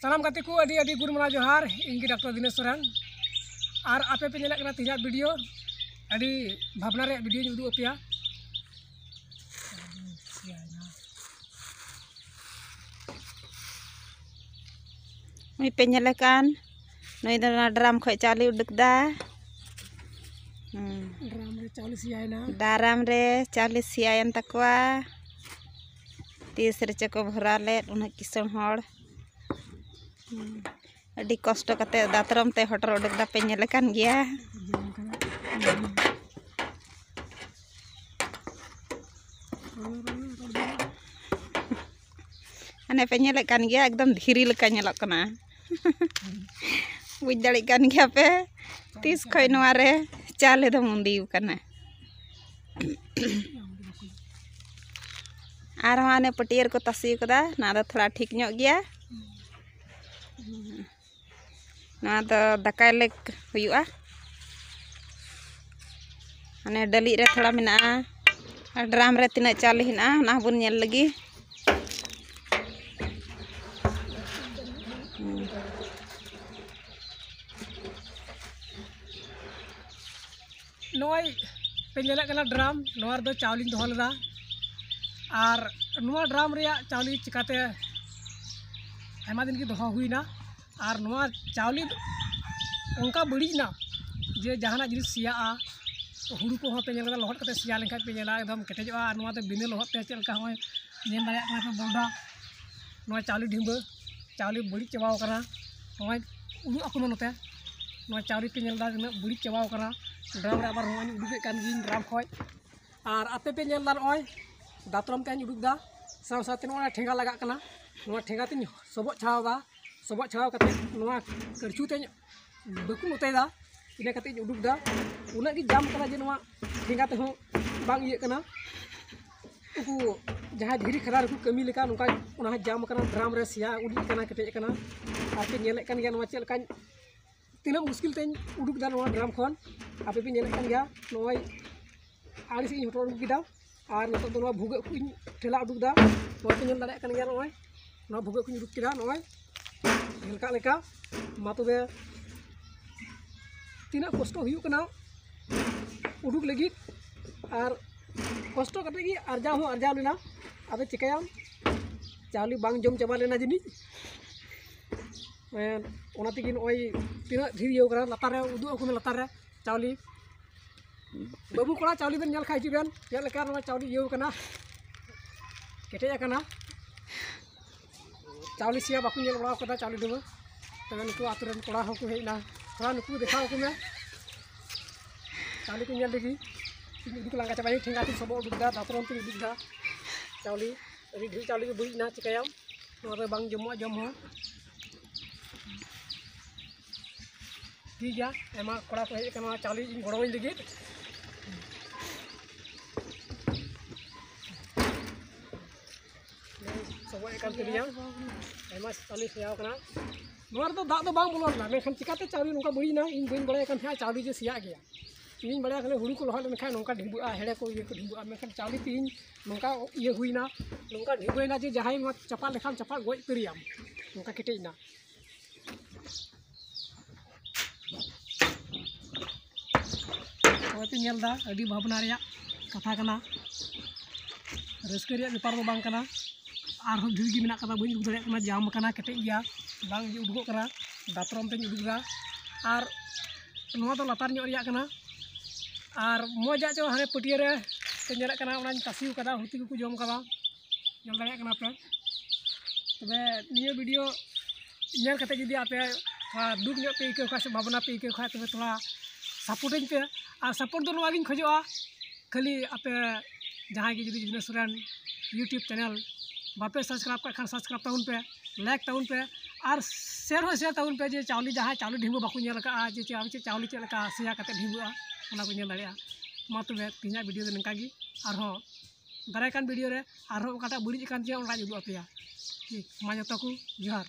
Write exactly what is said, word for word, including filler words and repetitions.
ᱥᱟᱱᱟᱢ ᱜᱟᱛᱮ ᱠᱚ ᱟᱹᱰᱤ ᱟᱹᱰᱤ ᱜᱩᱱ ᱢᱟᱱᱟᱣ ᱡᱚᱦᱟᱨ᱾ ᱤᱧ ᱜᱮ ᱰᱟᱠᱛᱟᱨ ᱫᱤᱱᱮᱥ ᱥᱚᱨᱮᱱ᱾ ᱟᱨ ᱟᱯᱮ ᱯᱮ ᱧᱮᱞᱮᱫ ᱠᱟᱱᱟ ᱛᱮᱦᱮᱧᱟᱜ ᱵᱷᱤᱰᱤᱭᱳ, ᱟᱹᱰᱤ ᱵᱷᱟᱵᱽᱱᱟ ᱨᱮᱭᱟᱜ ᱵᱷᱤᱰᱤᱭᱳᱧ ᱩᱫᱩᱜ ᱟᱯᱮᱭᱟ᱾ ᱱᱩᱭ ᱯᱮ ᱧᱮᱞᱮ ᱠᱟᱱ, ᱱᱩᱭ ᱫᱚ ᱚᱱᱟ ᱰᱨᱟᱢ ᱠᱷᱚᱡ ᱪᱟᱣᱞᱮ ᱩᱰᱩᱠ ᱫᱟ᱾ ᱦᱩᱸ᱾ ᱰᱨᱟᱢ ᱨᱮ ᱪᱟᱣᱞᱮ ᱥᱮᱭᱟᱭᱮᱱᱟ᱾ ᱰᱨᱟᱢ ᱨᱮ ᱪᱟᱣᱞᱮ ᱥᱮᱭᱟᱭᱮᱱ ᱛᱟᱠᱚᱣᱟ᱾ ᱛᱤᱥ ᱨᱮᱪᱚ ᱠᱚ ᱵᱷᱚᱨᱟᱣ ᱞᱮᱫ, ᱩᱱᱟᱹᱜ ᱠᱤᱥᱟᱹᱬ ᱦᱚᱲ᱾ ᱦᱩᱸ᱾ ᱟᱹᱰᱤ ᱠᱚᱥᱴᱚ ᱠᱟᱛᱮ ᱫᱟᱛᱨᱚᱢ ᱛᱮ ᱦᱚᱴᱚᱨ ᱩᱰᱩᱠ ᱫᱟᱯᱮ ᱧᱮᱞ ᱟᱠᱟᱱ ᱜᱮᱭᱟ᱾ ᱦᱟᱱᱮ ᱯᱮ ᱧᱮᱞᱮᱫ ᱠᱟᱱ ᱜᱮᱭᱟ, ᱮᱠᱫᱚᱢ ᱫᱷᱤᱨᱤ ᱞᱮᱠᱟ ᱧᱮᱞᱚᱜ ᱠᱟᱱᱟ᱾ ᱵᱩᱡᱽ ᱫᱟᱲᱮᱭᱟᱜ ᱠᱟᱱ ᱜᱮᱭᱟ ᱯᱮ ᱛᱤᱥ ᱠᱷᱚᱡ ᱱᱚᱣᱟ ᱨᱮ ᱪᱟᱣᱞᱮ ᱫᱚ ᱢᱩᱸᱫᱤ ᱟᱠᱟᱱᱟ᱾ ᱟᱨᱦᱚᱸ ᱦᱟᱱᱮ ᱯᱟᱹᱴᱭᱟᱹ ᱨᱮᱠᱚ ᱛᱟᱥᱮ ᱠᱟᱫᱟ, ᱱᱚᱣᱟ ᱫᱚ ᱛᱷᱚᱲᱟ ᱴᱷᱤᱠ ᱧᱚᱜ ᱜᱮᱭᱟ᱾ ᱱᱚᱣᱟ ᱫᱚ ᱫᱟᱠᱟᱭ ᱞᱮᱠ ᱦᱩᱭᱩᱜᱼᱟ᱾ ᱦᱟᱱᱮ ᱰᱟᱹᱞᱤᱡ ᱨᱮ ᱛᱷᱚᱲᱟ ᱢᱮᱱᱟᱜᱼᱟ, ᱟᱨ ᱰᱨᱟᱢ ᱨᱮ ᱛᱤᱱᱟᱹᱜ ᱪᱟᱣᱞᱮ ᱦᱮᱱᱟᱜᱼᱟ, ᱚᱱᱟ ᱦᱚᱸᱵᱚᱱ ᱧᱮᱞ ᱞᱮᱜᱮ᱾ ᱦᱩᱸ᱾ ᱱᱚᱜᱼᱚᱭ ᱯᱮ ᱧᱮᱞᱮᱫ ᱠᱟᱱᱟ ᱰᱨᱟᱢ, ᱱᱚᱣᱟ ᱨᱮᱫᱚ ᱪᱟᱣᱞᱮᱧ ᱫᱚᱦᱚ ᱞᱮᱫᱟ᱾ ᱟᱨ ᱱᱚᱣᱟ ᱰᱨᱟᱢ ᱨᱮᱭᱟᱜ ᱪᱟᱣᱞᱮ ᱪᱤᱠᱟᱹᱛᱮ ᱟᱭᱢᱟ ᱫᱤᱱ ᱜᱮ ᱫᱚᱦᱚ ᱦᱩᱭᱱᱟ, ᱟᱨ ᱱᱚᱣᱟ ᱪᱟᱣᱞᱮ ᱫᱚ ᱚᱱᱠᱟ ᱵᱟᱹᱲᱤᱡ ᱮᱱᱟ ᱡᱮ ᱡᱟᱦᱟᱱᱟᱜ ᱡᱤᱱᱤᱥ ᱥᱮᱭᱟᱜᱼᱟ᱾ ᱦᱩᱲᱩ ᱠᱚᱦᱚᱸ ᱯᱮ ᱧᱮᱞ ᱠᱟᱫᱟ, ᱞᱚᱦᱚᱫ ᱠᱟᱛᱮ ᱥᱮᱭᱟ ᱞᱮᱱᱠᱷᱟᱱ ᱯᱮ ᱧᱮᱞᱟ ᱮᱠᱫᱚᱢ ᱠᱮᱴᱮᱡᱚᱜᱼᱟ, ᱟᱨ ᱱᱚᱣᱟ ᱫᱚ ᱵᱤᱱᱟᱹ ᱞᱚᱦᱚᱫ ᱛᱮ ᱪᱮᱫ ᱞᱮᱠᱟ ᱦᱚᱸᱜᱼᱚᱭ ᱧᱮᱞ ᱫᱟᱲᱮᱭᱟᱜ ᱠᱟᱱᱟ ᱯᱮ ᱵᱚᱰᱟ, ᱱᱚᱣᱟ ᱪᱟᱣᱞᱮ ᱰᱷᱤᱸᱵᱟᱹ, ᱪᱟᱣᱞᱮ ᱵᱟᱹᱲᱤᱡ ᱪᱟᱵᱟᱣ ᱠᱟᱱᱟ᱾ ᱱᱚᱜᱼᱚᱭ ᱩᱫᱩᱜ ᱟᱠᱚ ᱢᱮ ᱱᱚᱛᱮ, ᱱᱚᱣᱟ ᱪᱟᱣᱞᱮ ᱯᱮ ᱧᱮᱞ ᱮᱫᱟ ᱛᱤᱱᱟᱹᱜ ᱵᱟᱹᱲᱤᱡ ᱪᱟᱵᱟᱣ ᱠᱟᱱᱟ᱾ ᱰᱨᱟᱢ ᱨᱮ ᱟᱵᱟᱨ ᱱᱚᱜᱼᱚᱭ ᱩᱰᱩᱠᱮᱫ ᱠᱟᱱ ᱜᱤᱭᱟᱹᱧ ᱰᱨᱟᱢ ᱠᱷᱚᱡ᱾ ᱟᱨ ᱟᱯᱮ ᱯᱮ ᱧᱮᱞ ᱮᱫᱟ ᱱᱚᱜᱼᱚᱭ ᱫᱟᱛᱨᱚᱢ ᱛᱮᱧ ᱩᱰᱩᱠ ᱮᱫᱟ, ᱥᱟᱶ ᱥᱟᱶᱛᱮ ᱱᱚᱜᱼᱚᱭ ᱴᱷᱮᱸᱜᱟ ᱞᱟᱜᱟᱜ ᱠᱟᱱᱟ, ᱱᱚᱣᱟ ᱴᱷᱮᱸᱜᱟ ᱛᱮᱧ ᱥᱚᱵᱚᱜ ᱪᱷᱟᱲᱟᱣ ᱮᱫᱟ᱾ ᱥᱚᱵᱚᱜ ᱪᱷᱟᱲᱟᱣ ᱠᱟᱛᱮ ᱱᱚᱣᱟ ᱠᱟᱹᱲᱪᱩ ᱛᱮᱧ ᱵᱟᱹᱠᱩᱵ ᱚᱛᱟᱭᱮᱫᱟ, ᱤᱱᱟᱹ ᱠᱟᱛᱮ ᱤᱧ ᱩᱰᱩᱠ ᱮᱫᱟ᱾ ᱩᱱᱟᱹᱜ ᱜᱮ ᱡᱟᱢ ᱠᱟᱱᱟ ᱡᱮ ᱱᱚᱣᱟ ᱴᱷᱮᱸᱜᱟ ᱛᱮᱦᱚᱸ ᱵᱟᱝ ᱤᱭᱟᱹᱜ ᱠᱟᱱᱟ᱾ ᱩᱱᱠᱩ ᱡᱟᱦᱟᱸᱭ ᱫᱷᱤᱨᱤ ᱠᱷᱟᱫᱟᱱ ᱨᱮᱠᱚ ᱠᱟᱹᱢᱤ ᱞᱮᱠᱟ ᱱᱚᱝᱠᱟ ᱚᱱᱟ ᱦᱚᱸ ᱡᱟᱢ ᱠᱟᱱᱟ, ᱰᱨᱟᱢ ᱨᱮ ᱥᱮᱭᱟ ᱩᱰᱤᱡ ᱠᱟᱱᱟ, ᱠᱮᱴᱮᱡ ᱠᱟᱱᱟ᱾ ᱟᱨ ᱯᱮ ᱧᱮᱞᱮᱫ ᱠᱟᱱ ᱜᱮᱭᱟ ᱱᱚᱣᱟ ᱪᱮᱫ ᱞᱮᱠᱟᱧ, ᱛᱤᱱᱟᱹᱜ ᱢᱩᱥᱠᱤᱞ ᱛᱮᱧ ᱩᱰᱩᱠ ᱮᱫᱟ ᱱᱚᱣᱟ ᱰᱨᱟᱢ ᱠᱷᱚᱱ᱾ ᱟᱯᱮ ᱯᱮ ᱧᱮᱞᱮᱫ ᱠᱟᱱ ᱜᱮᱭᱟ ᱱᱚᱜᱼᱚᱭ ᱟᱹᱰᱤ ᱥᱮᱫ ᱤᱧ ᱦᱚᱴᱚᱨ ᱩᱰᱩᱠ ᱠᱮᱫᱟ᱾ ᱟᱨ ᱱᱤᱛᱚᱜ ᱫᱚ ᱱᱚᱣᱟ ᱵᱷᱩᱜᱟᱹᱜ ᱠᱚᱧ ᱴᱷᱮᱞᱟᱣ ᱩᱰᱩᱠ ᱮᱫᱟ᱾ ᱱᱚᱣᱟ ᱯᱮ ᱧᱮᱞ ᱫᱟᱲᱮᱭᱟᱜ ᱠᱟᱱ ᱜᱮᱭᱟ, ᱱᱚᱜᱼᱚᱭ ᱱᱚᱣᱟ ᱵᱷᱩᱜᱟᱹᱜ ᱠᱚᱧ ᱩᱰᱩᱠ ᱠᱮᱫᱟ᱾ ᱱᱚᱜᱼᱚᱭ ᱡᱟᱦᱟᱸ ᱞᱮᱠᱟ ᱞᱮᱠᱟ᱾ ᱢᱟ ᱛᱚᱵᱮ, ᱛᱤᱱᱟᱹᱜ ᱠᱚᱥᱴᱚ ᱦᱩᱭᱩᱜ ᱠᱟᱱᱟ ᱩᱰᱩᱠ ᱞᱟᱹᱜᱤᱫ, ᱟᱨ ᱠᱚᱥᱴᱚ ᱠᱟᱛᱮ ᱜᱮ ᱟᱨᱡᱟᱣ ᱦᱚᱸ ᱟᱨᱡᱟᱣ ᱞᱮᱱᱟ᱾ ᱟᱫᱚ ᱪᱤᱠᱟᱹᱭᱟᱢ, ᱪᱟᱣᱞᱮ ᱵᱟᱝ ᱡᱚᱢ ᱪᱟᱵᱟ ᱞᱮᱱᱟ ᱡᱟᱹᱱᱤᱡ᱾ ᱮᱸ, ᱚᱱᱟ ᱛᱮᱜᱮ ᱱᱚᱜᱼᱚᱭ ᱛᱤᱱᱟᱹᱜ ᱰᱷᱮᱨ ᱤᱭᱟᱹᱣ ᱠᱟᱱᱟ, ᱞᱟᱛᱟᱨ ᱨᱮ ᱩᱫᱩᱜ ᱟᱠᱚ ᱢᱮ, ᱞᱟᱛᱟᱨ ᱨᱮ ᱪᱟᱣᱞᱮ᱾ ᱵᱟᱹᱵᱩ ᱠᱚᱲᱟ, ᱪᱟᱣᱞᱮ ᱵᱮᱱ ᱧᱮᱞ ᱠᱷᱟᱱ ᱦᱤᱡᱩᱜ ᱵᱮᱱ, ᱪᱮᱫ ᱞᱮᱠᱟ ᱱᱚᱣᱟ ᱪᱟᱣᱞᱮ ᱤᱭᱟᱹᱣ ᱠᱟᱱᱟ, ᱠᱮᱴᱮᱡ ᱟᱠᱟᱱᱟ᱾ ᱪᱟᱣᱞᱮ ᱥᱮᱭᱟ ᱵᱟᱠᱚ ᱧᱮᱞ ᱵᱟᱲᱟ ᱟᱠᱟᱫᱟ ᱪᱟᱣᱞᱮ ᱰᱩᱵᱟᱹ᱾ ᱛᱚᱵᱮ ᱱᱩᱠᱩ ᱟᱹᱛᱩ ᱨᱮᱱ ᱠᱚᱲᱟ ᱦᱚᱸᱠᱚ ᱦᱮᱡ ᱮᱱᱟ, ᱛᱷᱚᱲᱟ ᱱᱩᱠᱩ ᱫᱮᱠᱷᱟᱣ ᱟᱠᱚ ᱢᱮ᱾ ᱪᱟᱣᱞᱮ ᱠᱚ ᱧᱮᱞ ᱞᱟᱹᱜᱤᱫ ᱤᱧ ᱩᱰᱩᱠ ᱞᱟᱸᱜᱟ ᱪᱟᱵᱟᱭᱮᱱ, ᱴᱷᱮᱸᱜᱟ ᱛᱤᱧ ᱥᱚᱵᱚᱜ ᱩᱰᱩᱠ ᱮᱫᱟ, ᱫᱟᱛᱨᱚᱢ ᱛᱤᱧ ᱩᱰᱩᱠ ᱮᱫᱟ᱾ ᱪᱟᱣᱞᱮ ᱟᱹᱰᱤ ᱰᱷᱮᱨ ᱪᱟᱣᱞᱮ ᱜᱮ ᱵᱟᱹᱲᱤᱡ ᱮᱱᱟ, ᱪᱤᱠᱟᱹᱭᱟᱢ, ᱱᱚᱣᱟ ᱫᱚ ᱵᱟᱝ ᱡᱚᱢᱚᱜᱼᱟ ᱡᱚᱢ ᱦᱚᱸ᱾ ᱴᱷᱤᱠ ᱜᱮᱭᱟ, ᱟᱭᱢᱟ ᱠᱚᱲᱟ ᱠᱚ ᱦᱮᱡ ᱟᱠᱟᱱᱟ, ᱪᱟᱣᱞᱮ ᱤᱧ ᱜᱚᱲᱚᱣᱟᱹᱧ ᱞᱟᱹᱜᱤᱫ᱾ ᱥᱚᱵᱚᱜ ᱮᱫ ᱠᱟᱱ ᱛᱟᱞᱤᱧᱟ, ᱟᱭᱢᱟ ᱪᱟᱣᱞᱮ ᱥᱮᱭᱟᱣ ᱠᱟᱱᱟ᱾ ᱱᱚᱣᱟ ᱨᱮᱫᱚ ᱫᱟᱜ ᱫᱚ ᱵᱟᱝ ᱵᱚᱞᱚ ᱞᱮᱱᱟ, ᱢᱮᱱᱠᱷᱟᱱ ᱪᱤᱠᱟᱹᱛᱮ ᱪᱟᱣᱞᱮ ᱱᱚᱝᱠᱟ ᱵᱟᱹᱲᱤᱡ ᱮᱱᱟ? ᱤᱧ ᱵᱟᱹᱧ ᱵᱟᱲᱟᱭ ᱠᱟᱱ ᱛᱟᱦᱮᱸᱫ ᱪᱟᱣᱞᱮ ᱡᱮ ᱥᱮᱭᱟᱜ ᱜᱮᱭᱟ᱾ ᱤᱧᱤᱧ ᱵᱟᱲᱟᱭᱟ ᱠᱷᱟᱹᱞᱤ ᱦᱩᱲᱩ ᱠᱚ ᱞᱚᱦᱚᱫ ᱞᱮᱱᱠᱷᱟᱱ ᱱᱚᱝᱠᱟ ᱰᱷᱤᱸᱵᱩᱜᱼᱟ, ᱦᱮᱲᱮ ᱠᱚ ᱤᱭᱟᱹ ᱠᱚ ᱰᱷᱤᱸᱵᱩᱜᱼᱟ, ᱢᱮᱱᱠᱷᱟᱱ ᱪᱟᱣᱞᱮ ᱛᱮᱦᱤᱧ ᱱᱚᱝᱠᱟ ᱤᱭᱟᱹ ᱦᱩᱭᱱᱟ, ᱱᱚᱝᱠᱟ ᱰᱷᱤᱸᱵᱟᱹᱭᱱᱟ ᱡᱮ ᱡᱟᱦᱟᱸᱭ ᱱᱚᱣᱟ ᱪᱟᱯᱟᱫ ᱞᱮᱠᱷᱟᱱ ᱪᱟᱯᱟᱫ ᱜᱚᱡ ᱩᱛᱟᱹᱨᱮᱭᱟᱢ, ᱱᱚᱝᱠᱟ ᱠᱮᱴᱮᱡ ᱮᱱᱟ᱾ ᱱᱚᱜᱼᱚᱭ ᱯᱮ ᱧᱮᱞ ᱮᱫᱟ, ᱟᱹᱰᱤ ᱵᱷᱟᱵᱽᱱᱟ ᱨᱮᱭᱟᱜ ᱠᱟᱛᱷᱟ ᱠᱟᱱᱟ, ᱨᱟᱹᱥᱠᱟᱹ ᱨᱮᱭᱟᱜ ᱵᱮᱯᱟᱨ ᱫᱚ ᱵᱟᱝ ᱠᱟᱱᱟ᱾ ᱟᱨᱦᱚᱸ ᱰᱷᱮᱨ ᱜᱮ ᱢᱮᱱᱟᱜ ᱠᱟᱫᱟ, ᱵᱟᱹᱧ ᱩᱰᱩᱠ ᱫᱟᱲᱮᱭᱟᱜ ᱠᱟᱱᱟ, ᱡᱟᱢ ᱠᱟᱱᱟ, ᱠᱮᱴᱮᱡ ᱜᱮᱭᱟ, ᱵᱟᱝ ᱩᱰᱩᱠᱚᱜ ᱠᱟᱱᱟ, ᱫᱟᱛᱨᱚᱢ ᱛᱮᱧ ᱩᱰᱩᱠ ᱮᱫᱟ᱾ ᱟᱨ ᱱᱚᱣᱟ ᱫᱚ ᱞᱟᱛᱟᱨ ᱧᱚᱜ ᱨᱮᱭᱟᱜ ᱠᱟᱱᱟ, ᱟᱨ ᱢᱚᱡᱟᱜ ᱪᱚ ᱦᱟᱱᱮ ᱯᱟᱹᱴᱭᱟᱹ ᱨᱮ ᱯᱮ ᱧᱮᱞᱮᱫ ᱠᱟᱱᱟ, ᱚᱱᱟᱧ ᱛᱟᱥᱮ ᱟᱠᱟᱫᱟ, ᱦᱩᱛᱤ ᱠᱚᱠᱚ ᱡᱚᱢ ᱠᱟᱫᱟ, ᱧᱮᱞ ᱫᱟᱲᱮᱭᱟᱜ ᱠᱟᱱᱟ ᱯᱮ᱾ ᱛᱚᱵᱮ ᱱᱤᱭᱟᱹ ᱵᱷᱤᱰᱤᱭᱳ ᱧᱮᱞ ᱠᱟᱛᱮ ᱡᱩᱫᱤ ᱟᱯᱮ ᱛᱷᱚᱲᱟ ᱫᱩᱠ ᱧᱚᱜ ᱯᱮ ᱟᱹᱭᱠᱟᱹᱣ ᱠᱷᱟᱡ ᱥᱮ ᱵᱷᱟᱵᱽᱱᱟ ᱯᱮ ᱟᱹᱭᱠᱟᱹᱣ ᱠᱷᱟᱡ, ᱛᱚᱵᱮ ᱛᱷᱚᱲᱟ ᱥᱟᱯᱳᱨᱴᱟᱹᱧ ᱯᱮ᱾ ᱟᱨ ᱥᱟᱯᱳᱨᱴ ᱫᱚ ᱱᱚᱣᱟ ᱜᱤᱧ ᱠᱷᱚᱡᱚᱜᱼᱟ, ᱠᱷᱟᱹᱞᱤ ᱟᱯᱮ ᱡᱟᱦᱟᱸᱭ ᱜᱮ ᱡᱩᱫᱤ ᱡᱤᱜᱽᱱᱮᱥ ᱥᱚᱨᱮᱱ YouTube ᱪᱮᱱᱮᱞ ᱵᱟᱯᱮ ᱥᱟᱵᱥᱠᱨᱟᱭᱤᱵᱽ ᱠᱟᱜ ᱠᱷᱟᱱ ᱥᱟᱵᱥᱠᱨᱟᱭᱤᱵᱽ ᱛᱟᱵᱚᱱ ᱯᱮ, ᱞᱟᱭᱤᱠ ᱛᱟᱵᱚᱱ ᱯᱮ, ᱟᱨ ᱥᱮᱭᱟᱨ ᱦᱚᱸ ᱥᱮᱭᱟᱨ ᱛᱟᱵᱚᱱ ᱯᱮ, ᱡᱮ ᱪᱟᱣᱞᱮ ᱡᱟᱦᱟᱸᱭ ᱪᱟᱣᱞᱮ ᱰᱷᱤᱸᱵᱟᱹ ᱵᱟᱠᱚ ᱧᱮᱞ ᱟᱠᱟᱫᱼᱟ, ᱡᱮ ᱪᱟᱣᱞᱮ ᱪᱮᱫ ᱪᱟᱣᱞᱮ ᱪᱮᱫ ᱞᱮᱠᱟ ᱥᱮᱭᱟ ᱠᱟᱛᱮ ᱰᱷᱤᱸᱵᱟᱹᱜᱼᱟ, ᱚᱱᱟ ᱠᱚ ᱧᱮᱞ ᱫᱟᱲᱮᱭᱟᱜᱼᱟ᱾ ᱢᱟ ᱛᱚᱵᱮ ᱛᱮᱦᱮᱧᱟᱜ ᱵᱷᱤᱰᱤᱭᱳ ᱫᱚ ᱱᱚᱝᱠᱟ ᱜᱮ, ᱟᱨᱦᱚᱸ ᱫᱟᱨᱟᱭ ᱠᱟᱱ ᱵᱷᱤᱰᱤᱭᱳ ᱨᱮ ᱟᱨᱦᱚᱸ ᱚᱠᱟᱴᱟᱜ ᱵᱟᱹᱲᱤᱡ ᱟᱠᱟᱱ ᱛᱤᱧᱟ ᱚᱱᱟᱧ ᱩᱫᱩᱜ ᱟᱯᱮᱭᱟ᱾ ᱴᱷᱤᱠ, ᱢᱟ ᱡᱚᱛᱚ ᱠᱚ ᱡᱚᱦᱟᱨ᱾